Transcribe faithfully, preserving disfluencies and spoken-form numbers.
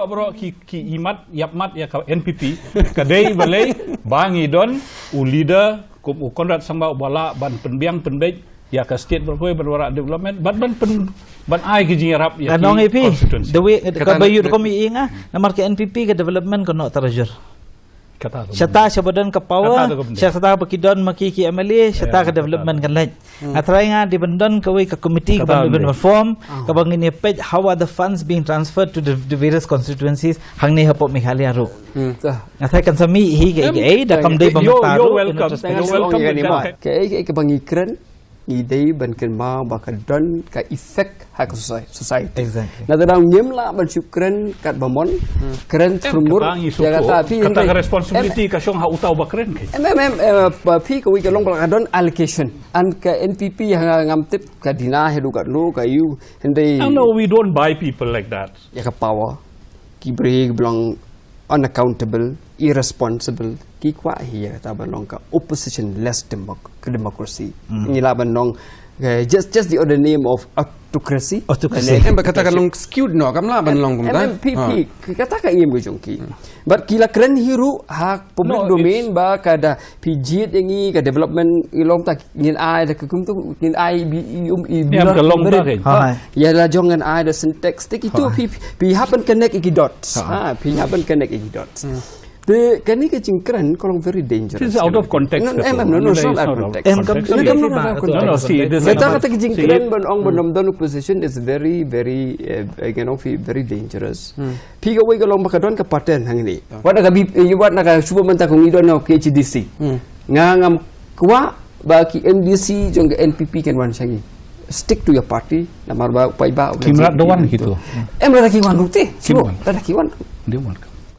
Baroh ki, ki imat, ïap mat ïa ka N P P, ka dei balei ba ngi don u leader kum u Conrad Sangma uba lah ban pynbiang pynbeit ïa ka state baroh kawei ban warak development, ban, ban pyn, ban ai ki jingïarap ïa Ka ki nong ïa phi, constituency. The way, Kata ka ba na- ïoh kum i nga, namar ka N P P ka development ka noh tarajur. Kata ka Shata shaba don ka power, Kata ka benda. Shata ba ki don ma ki ki M L A, shata Ya, ka kata development ka. Kan leit. Hmm. Nga try nga dei ban don kawei ka committee Kata ka ban benda. Ban form, Ah. Ka ba ngin ïa peit how are the funds being transferred to the, the various constituencies hangne hapoh Meghalaya ruh. Hmm. Sa. Nga try kan sa mih hi ka Em, ei da kam dei ba you're, mynta you're ruh, welcome. Interesting. You're welcome to Welcome. Ka ei ka ei ka ba ngi kren, ngi dei ban kynmaw ba ka don ka effect ha ka soci-, society. Exactly. Na ta dang ngim lah ban shu kren kat ba mon, kren Em, thurmur, kata ngi ïa supoh, kata phi kata hynrei. Ka responsibility Em, ka shong ha uta uba kren ke. Em, em, em, eh, ba phi kawei ka long ba la ka don allocation. An ka N P P ha nga ngam tip ka dina hedu kat lo ka yu. Hynrei. No, no, we don't buy people like that. Ïa ka power. Ki briew ki ba long unaccountable, irresponsible, ki kwah hi ïa kata ban long ka opposition less democ-, democracy. Hmm. Ngi lah ban long, eh, just, just the other name of autocracy. Autocracy. Em, ba kata ka long skewed noh, kam lah ban long kumta. M P P, Ha. Kata ka ngim ka jong ki. Hmm. But ki la kren hi ruh ha public No, domain it's ba ka da phi jied ïa ngi ka development i long ta ngin ai da ka kum tu ngin ai bi i um i Ïa, bilor ka long bilor. Ta ke. Ha, ha. Ïa la jong ngin ai da Sintex te ki tu Ha. Phi, phi hap ban connect ïa ki dots. Ha. Ha, phi hap ban connect ïa ki dots. Hmm. Te kane ka jingkren ka long very dangerous. This is out of context, No, no, ka em, tu. em, no, no, It's it's not not out of context. Em, kam Context. No, no, no, no, no, no, no, see, this is Kata, not kata ka jingkren See, ban ong ban Hmm. ym don opposition is very, very, eh, eh, you know, very dangerous. Hmm. Phi kawei ka long ba ka don ka pattern hangne. Ah. Wat na ka B P, eh, wat na ka shu mynta ka ngi don na K H A D C. Hmm. Nga ngam kwah ba ki M D C jong ka N P P kan wan sha ngi. Stick to your party, namar ba paidbah. Kim rat da wan ki tu. Em, lada ki wan ruh te. Kim wan. Lada ki wan. Dia wan.